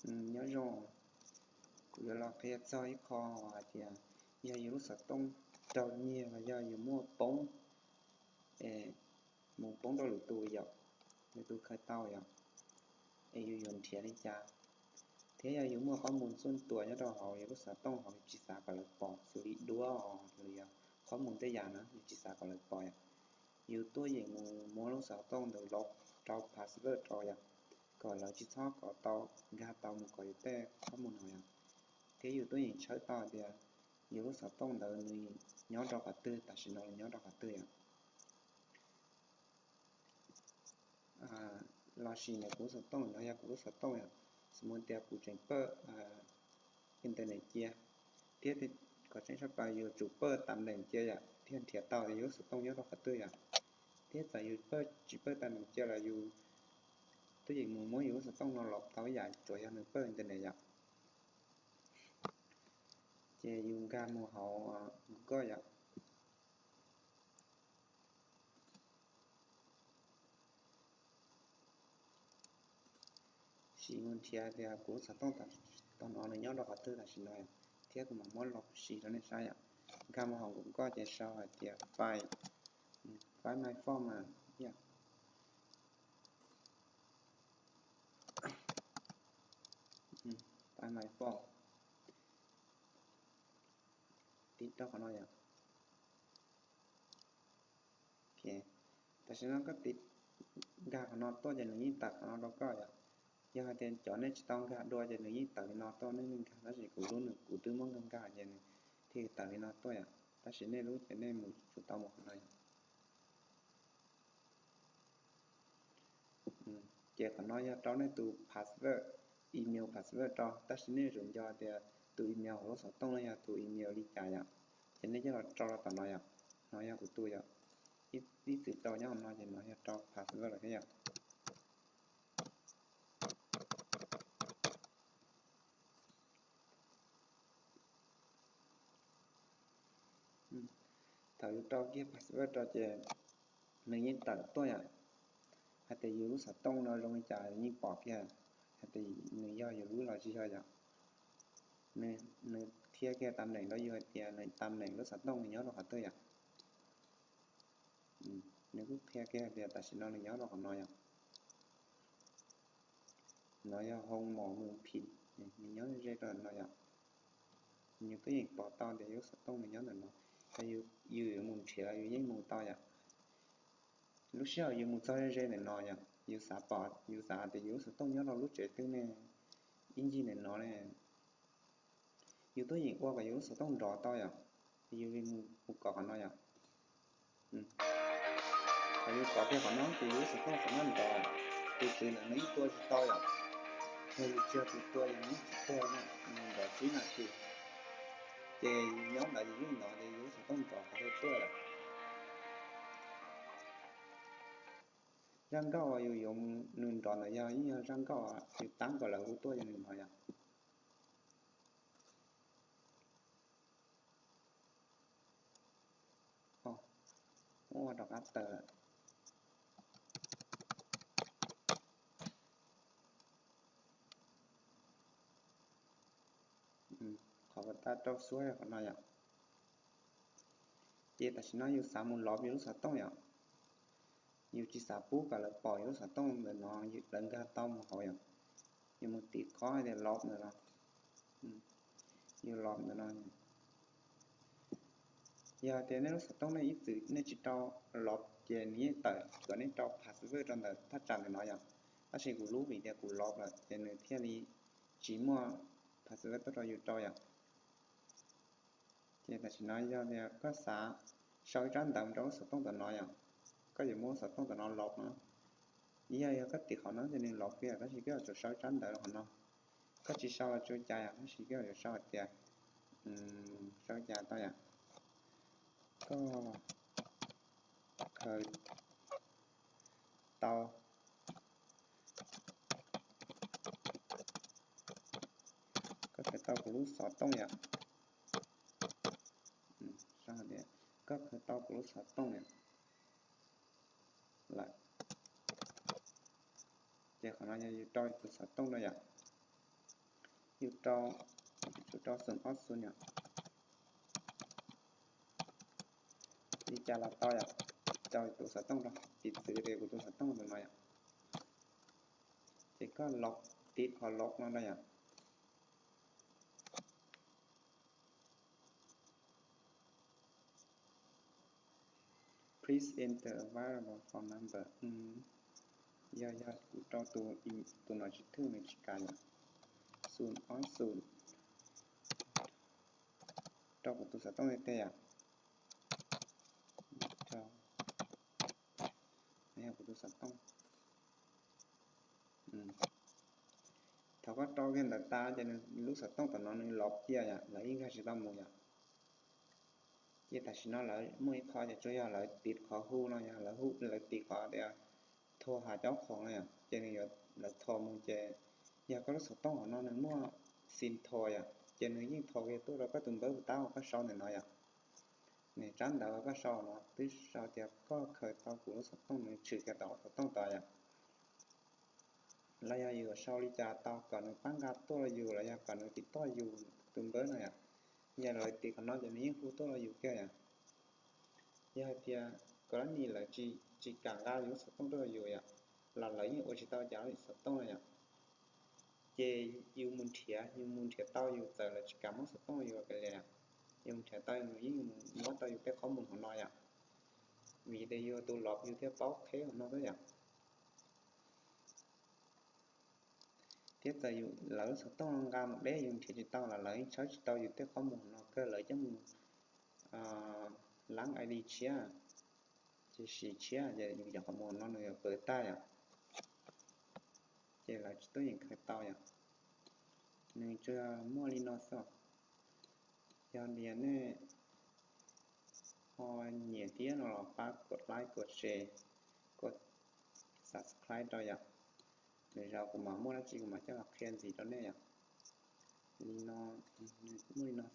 Nyob zoo, kuv yuav los qhia txog ib qho hais tias yog yus lub xov tooj raug nyiag los yog yus muaj poob, mus poob rau lwm tus yom, lwm tus khaws tau yom, es yus yuav nrhiav li cas? Thiab yog yus muaj qhob mus xuj tuas nyob rau hauv yus lub xov tooj hauv yus tsis xav kom lawv pom, xws li duab los yog qhob mus tej yam na yus tsis xav kom lawv pom yom, yus tuaj yeem mus muab lub xov tooj ntawd lov rau password rau yom, kom lawv tsis txhob kom tau nkag tau mus kom yus tej qhob mus no yom. Thiab yus tuaj yeem tshawb tau tias yus lub xov tooj ntawd nws nyob rau qhov twg, tam sim no nws nyob rau qhov twg yom. Los sis ntawm kuv lub xov tooj no yog kuv lub xov tooj yom, xws li tias kuv tseem pawj internet cia, thiab kom tseeb tshaj plaws yus tsum pawj tam neem cia yom thiaj nrhiav tau tias yus lub xov tooj nyob rau qhov twg yom. Thiab txawm yus pawj tsis pawj tam neem cia los yus tuaj yeem mus muab yus lub xov tooj no los tau ib yam, tsuas yog nws pawj internet yom. Ces yus nkag mus hauv Google yom. Sim mus nrhiav tias kuv lub xov tooj tam no nws nyob rau qhov twg tam sim no yom, thiab kuv mam muab los sim rau nej saib yom. Nkag mus hauv Google ces sau hais tias find, find my phone mas yom. Find my phone, tiv rau qhov no yom. Tam sim no koj tiv nkag qhov no tuaj ces nws yeej tawm qhov no rau koj yom. Yog hais tias cov nej tsis tau nkag dua ces nws yeej tawm li no tuaj, nej nkag, tab sis kuv lub nws kuv twb muab nkag nkag ces nws thiaj tawm li no tuaj yom. Tab sis nej lub ces nej mus tsum tau mus qhov no yom. Ces qhov no yog rau nej tus password, email password rau, tab sis nej yuav tsum nco tias tus email hauv lub xov tooj no yog tus email li cas yom. Ces nej coj los rau rau tom no yom. No yog kuv tus yom, ib txwm rau nyob hauv no ces no yog rau password lawm thiab yom. Thaum yus rau kiag password rau ces nws yeej tawm tuaj yom. Hais tias yus lub xov tooj no zoo li cas yeej pom kiag hais tias nws yog yus lub los tsis yog yom. Nws qhia kiag tam neem rau yus hais tias nws tam neem lub xov tooj nws nyob rau qhov twg yom. Nws kuj qhia kiag tias tam sim no nws nyob rau qhov no yom. No yog hoo mom mus phim, nws nyob ze rau no yom. Nws twb yeej pom tau tias yus lub xov tooj nws nyob ntawm no, yus yuav mus nrhiav los yus yeej mus tau yom. Lub sij hawm yus mus txog ze ze ntawm no yom, yus xav pom, yus xav tias yus lub xov tooj nyob rau lub tsev twg ne, ib ncig ntawm no ne, yus twb yeej ua kom yus lub xov tooj nrov tau yom. Yus li mus kov qhov no yom. Thaum yus kov kiag qhov no ces yus lub xov tooj txawm nrov, tus twg ntawd nws yeej tua tsis tau yom. Yog yus tsis yog tus tua ces nws yeej tsis tuag, nws nrov tsib nas this. Ces yus nyob ntawd yus yeej hnov tias yus lub xov tooj nrov qhov twg tuaj lawm. Zaj nkauj yus yuav nws nrov ntawd yog ib zaj nkauj yus tab kom lawv hu tuaj yog nws hnov yom. Muab ua rov qab tawm lawm. Qhov uas tab rau suab qhov no yom. Ces tam sim no yus xav mus lov yus lub xov tooj yom. Yus tsis xav pub kom lawv pom yus lub xov tooj ntawm no, lawv nkag tau mus hauv yom. Yus mus tiv qhov hais tias lov ntawm no. Yus lov ntawm no. Yog tias nej lub xov tooj nej ib txwm nej tsis rau lov ces nws yeej tawm kom nej rau password rau ntawm thaj tsam ntawm no yom. Tab sis kuv lub vim tias kuv lov lawm ces nws thiaj li tsis muaj password tuaj rau yus rau yom. Ces tam sim no yog tias koj xav sau ib tsab ntawv rau lub xov tooj tom no yom, koj yuav muab lub xov tooj tom no lov no. Yog, yog koj tiv qhov no ces nws lov kiag, tab sis koj yuav tsum sau ib tsab ntawv qhov no. Koj tsis sau los tsis ua cas yom, tab sis koj yuav tsum sau hais tias, sau li cas tau yom, koj khaws tau, koj khaws tau kuv lub xov tooj yom. Koj khaws tau kuv lub xov tooj yom. Lawm. Ces qhov no yog yus rau tus xov tooj no yom. Yus rau, tsum rau xoom ob xoom yom. Li cas los tau yom. Rau tus xov tooj rau, piv txwv tias kuv tus xov tooj tus no yom. Ces koj log, tiv qhov log no rau yom. Please enter available phone number. Yog, yog kuv rau tus, tus no tsis thwj nws tsis kam yom. Xoom ob xoom. Rau kuv tus xov tooj tiag tiag yom. Rau, yog kuv tus xov tooj. Thaum koj rau kiag ntawd tas ces nws lub xov tooj tom no nws los cia yom, lawv yeej nkag tsis tau mus yom. Ces tam sim no lawv muaj ib qho ces tsuas yog lawv tiv qhov hu no yom, lawv hu, lawv tiv qhov tias thua has cov khoom no yom, ces nws yuav, lawv thua mus ces yog koj lub xov tooj hauv no nws muaj xim thua yom, ces nws yeej thua kiag tuaj rau koj tus npawb puas tab uas koj sau ntawm no yom. Nws tsab ntawv uas koj sau no twb sau tias koj khaws tau kuv lub xov tooj, nws tshwm kiag tom xov tooj tod yom. Los yog yus sau li cas tau kom nws pab nqa tuaj rau yus los yog kom nws tiv toj yus tus npawb no yom. Yog lawv tiv qhov no ces nws yeej hu tuaj rau yus kiag yom. Yog hais tias koj lab nim lawv tsis kam nqa yus lub xov tooj tuaj rau yus yom, los lawv yeej ua tsis tau cas lub xov tooj no yom. Ces yus mus nrhiav, yus mus nrhiav tau yus txawm lawv tsis kam muab xov tooj yus kav liam, yus mus nrhiav tau yus yeej muab tau yus tej qhob mus hauv no yom. Vim tias yus tus los yus thiaj paub qheb hauv no xwb yom. Thiab txawm yus lawv lub xov tooj no nqa mus deb yus nrhiav tsis tau los lawv yeej tshawb tsis tau yus tej qhob mus hauv no kawg, lawv coj mus lab I D tshiab, ces sim tshiab ces yus cov qhob mus hauv no nws yuav pawv tag yom. Ces lawv tsis tuaj yeem khaws tau yom. Nws tsuas muaj li no xwb. Yog tias nej ho nyiam thiab no los pab kuv like, kuv share, kuv subscribe rau yom. Lwm zaus kuv mam muaj dab tsi kuv mam coj los qhia ntxiv rau nej yom. Li no, nws muaj li no.